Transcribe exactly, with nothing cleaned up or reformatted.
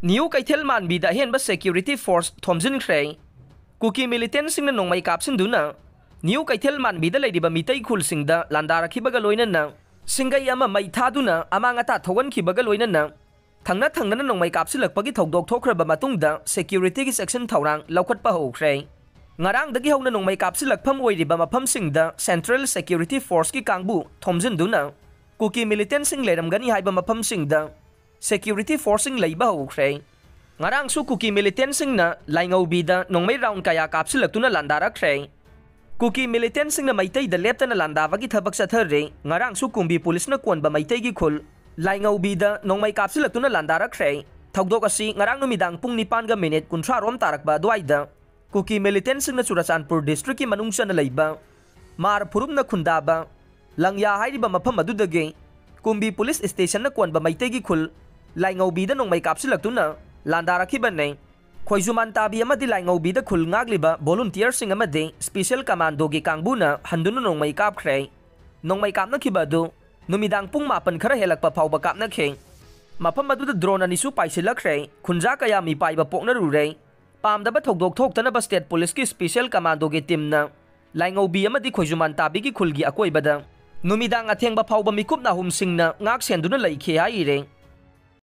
New ꯀꯩꯊꯦꯜ ꯃꯥꯟꯕꯤꯗ ꯑꯍꯦꯟꯕ security force ꯊꯣꯝꯖꯤꯟꯈ꯭ꯔꯦ꯫ ꯀꯨꯀꯤ ꯃꯤꯂꯤꯇꯦꯟꯁꯤꯡꯅ ꯅꯣꯡꯃꯩ ꯀꯥꯞꯁꯤꯟꯗꯨꯅ ꯅ꯭ꯌꯨ ꯀꯩꯊꯦꯜ ꯃꯥꯟꯕꯤꯗ ꯂꯩꯔꯤꯕ ꯃꯤꯇꯩ ꯈꯨꯜꯁꯤꯡꯗ ꯂꯥꯟꯗꯥꯔꯛꯈꯤꯕꯒ ꯂꯣꯏꯅꯅ ꯁꯤꯡꯒꯩ ꯑꯃ ꯃꯩ ꯊꯥꯗꯨꯅ ꯑꯃꯥꯡ ꯑꯇꯥ ꯊꯣꯛꯍꯟꯈꯤꯕꯒ ꯂꯣꯏꯅꯅ ꯊꯪꯅ ꯊꯪꯅꯅ ꯅꯣꯡꯃꯩ ꯀꯥꯞꯁꯤꯜꯂꯛꯄꯒꯤ ꯊꯧꯗꯣꯛ ꯊꯣꯛꯈ꯭ꯔꯕ ꯃꯇꯨꯡꯗ ꯁꯦꯀ꯭ꯌꯨꯔꯤꯇꯤꯒꯤ ꯆꯦꯛꯁꯤꯟ ꯊꯧꯔꯥꯡ ꯂꯧꯈꯠꯄ ꯍꯧꯈ꯭ꯔꯦ꯫ ꯉꯔꯥꯡꯗꯒꯤ ꯍꯧꯅ ꯅꯣꯡꯃꯩ ꯀꯥꯞꯁꯤꯜꯂꯛꯐꯝ ꯑꯣꯏꯔꯤꯕ ꯃꯐꯝꯁꯤꯡꯗ ꯁꯦꯟꯇ꯭ꯔꯦꯜ ꯁꯦꯀ꯭ꯌꯨꯔꯤꯇꯤ ꯐꯣꯔꯁꯀꯤ ꯀꯥꯡꯕꯨ ꯊꯣꯝꯖꯤꯟꯗꯨꯅ ꯀꯨꯀꯤ ꯃꯤꯂꯤꯇꯦꯟꯁꯤꯡ ꯂꯩꯔꯝꯒꯅꯤ ꯍꯥꯏꯕ ꯃꯐꯝꯁꯤꯡꯗ ꯁꯦꯀ꯭ꯌꯨꯔꯤꯇꯤ ꯐꯣꯔꯁꯁꯤꯡ ꯂꯩꯕ ꯍꯧꯈ꯭ꯔꯦ꯫ ꯉꯔꯥꯡꯁꯨ ꯀꯨꯀꯤ ꯃꯤꯂꯤꯇꯦꯟꯁꯤꯡꯅ ꯂꯥꯏꯉꯧꯕꯤꯗ ꯅꯣꯡꯃꯩ ꯔꯥꯎꯟ ꯀꯌꯥ ꯀꯥꯞꯁꯤꯜꯂꯛꯇꯨꯅ ꯂꯥꯟꯗꯥꯔꯛꯈ꯭ꯔꯦ꯫ ꯀꯨꯀꯤ ꯃꯤꯂꯤꯇꯦꯟꯁꯤꯡꯅ ꯃꯩꯇꯩꯗ ꯂꯦꯞꯇꯅ ꯂꯥꯟꯗꯥꯕꯒꯤ ꯊꯕꯛ ꯆꯠꯊꯔꯦ꯫ ꯉꯔꯥꯡꯁꯨ ꯀꯨꯝꯕꯤ ꯄꯨꯂꯤꯁꯅ ꯀꯣꯟꯕ ꯃꯩꯇꯩꯒꯤ ꯈꯨꯜ ꯂꯥꯏꯉꯧꯕꯤꯗ ꯅꯣꯡꯃꯩ ꯀꯥꯞꯁꯤꯜꯂꯛꯇꯨꯅ ꯂꯥꯟꯗꯥꯔꯛꯈ꯭ꯔꯦ꯫ ꯊꯧꯗꯣꯛ ꯑꯁꯤ ꯉꯔꯥꯡ ꯅꯨꯃꯤꯗꯥꯡ ꯄꯨꯡ ꯅꯤꯄꯥꯟꯒ ꯃꯤꯅꯤꯠ ꯀꯨꯟꯊ꯭ꯔꯥ ꯔꯣꯝ ꯇꯥꯔꯛꯄ ꯑꯗꯨꯋꯥꯏꯗ ꯀꯨꯀꯤ ꯃꯤꯂꯤꯇꯦꯟꯁꯤꯡꯅ ꯆꯨꯔꯆꯥꯟꯄꯨꯔ ꯗꯤꯁꯇ꯭ꯔꯤꯛꯀꯤ ꯃꯅꯨꯡ ꯆꯟꯅ ꯂꯩꯕ ꯃꯥꯔ ꯐꯨꯔꯨꯞꯅ ꯈꯨꯟꯗꯥꯕ ꯂꯪꯌꯥ ꯍꯥꯏꯔꯤꯕ ꯃꯐꯝ ꯑꯗꯨꯗꯒꯤ ꯀꯨꯝꯕꯤ ꯄꯨꯂꯤꯁ ꯁ꯭ꯇꯦꯁꯟꯅ ꯀꯣꯟꯕ ꯃꯩꯇꯩꯒꯤ ꯈꯨꯜ ꯂꯥꯏꯉꯧꯕꯤꯗ ꯅꯣꯡꯃꯩ ꯀꯥꯞꯁꯤꯜꯂꯛꯇꯨꯅ ꯂꯥꯟꯗꯥꯔꯛꯈꯤꯕꯅꯤ꯫ ꯈꯣꯏꯖꯨꯃꯥꯟ ꯇꯥꯕꯤ ꯑꯃꯗꯤ ꯂꯥꯏꯉꯧꯕꯤꯗ ꯈꯨꯜ ꯉꯥꯛꯂꯤꯕ ꯚꯣꯂꯨꯟꯇꯤꯌꯔꯁꯤꯡ ꯑꯃꯗꯤ ꯁ꯭ꯄꯤꯁꯦꯜ ꯀꯃꯥꯟꯗꯣꯒꯤ ꯀꯥꯡꯕꯨꯅ ꯍꯟꯗꯨꯅ ꯅꯣꯡꯃꯩ ꯀꯥꯞꯈ꯭ꯔꯦ꯫ ꯅꯣꯡꯃꯩ ꯀꯥꯞꯅꯈꯤꯕ ꯑꯗꯨ ꯅꯨꯃꯤꯗꯥꯡ ꯄꯨꯡ ꯃꯥꯄꯟ ꯈꯔ ꯍꯦꯜꯂꯛꯄ ꯐꯥꯎꯕ ꯀꯥꯞꯅꯈꯤ꯫ ꯃꯐꯝ ꯑꯗꯨꯗ ꯗ꯭ꯔꯣꯟ ꯑꯅꯤꯁꯨ ꯄꯥꯏꯁꯤꯜꯂꯛꯈ꯭ꯔꯦ꯫ ꯈꯨꯟꯖꯥ ꯀꯌꯥ ꯃꯤꯄꯥꯏꯕ ꯄꯣꯛꯅꯔꯨꯔꯦ꯫ ꯄꯥꯝꯗꯕ ꯊꯧꯗꯣꯛ ꯊꯣꯛꯇꯅꯕ ꯁ꯭ꯇꯦꯠ ꯄꯨꯂꯤꯁꯀꯤ ꯁ꯭ꯄꯤꯁꯦꯜ ꯀꯃꯥꯟꯗꯣꯒꯤ ꯇꯤꯝꯅ ꯂꯥꯏꯉꯧꯕꯤ ꯑꯃꯗꯤ ꯈꯣꯏꯖꯨꯃꯥꯟ ꯇꯥꯕꯤꯒꯤ ꯈꯨꯜꯒꯤ ꯑꯀꯣꯏꯕꯗ ꯅꯨꯃꯤꯗꯥꯡ ꯑꯊꯦꯡꯕ ꯐꯥꯎꯕ ꯃꯤꯀꯨꯞ ꯅꯥꯍꯨꯝꯁꯤꯡꯅ ꯉꯥꯛ ꯁꯦꯟꯗꯨꯅ ꯂꯩꯈꯤ ꯍꯥꯏꯔꯤ꯫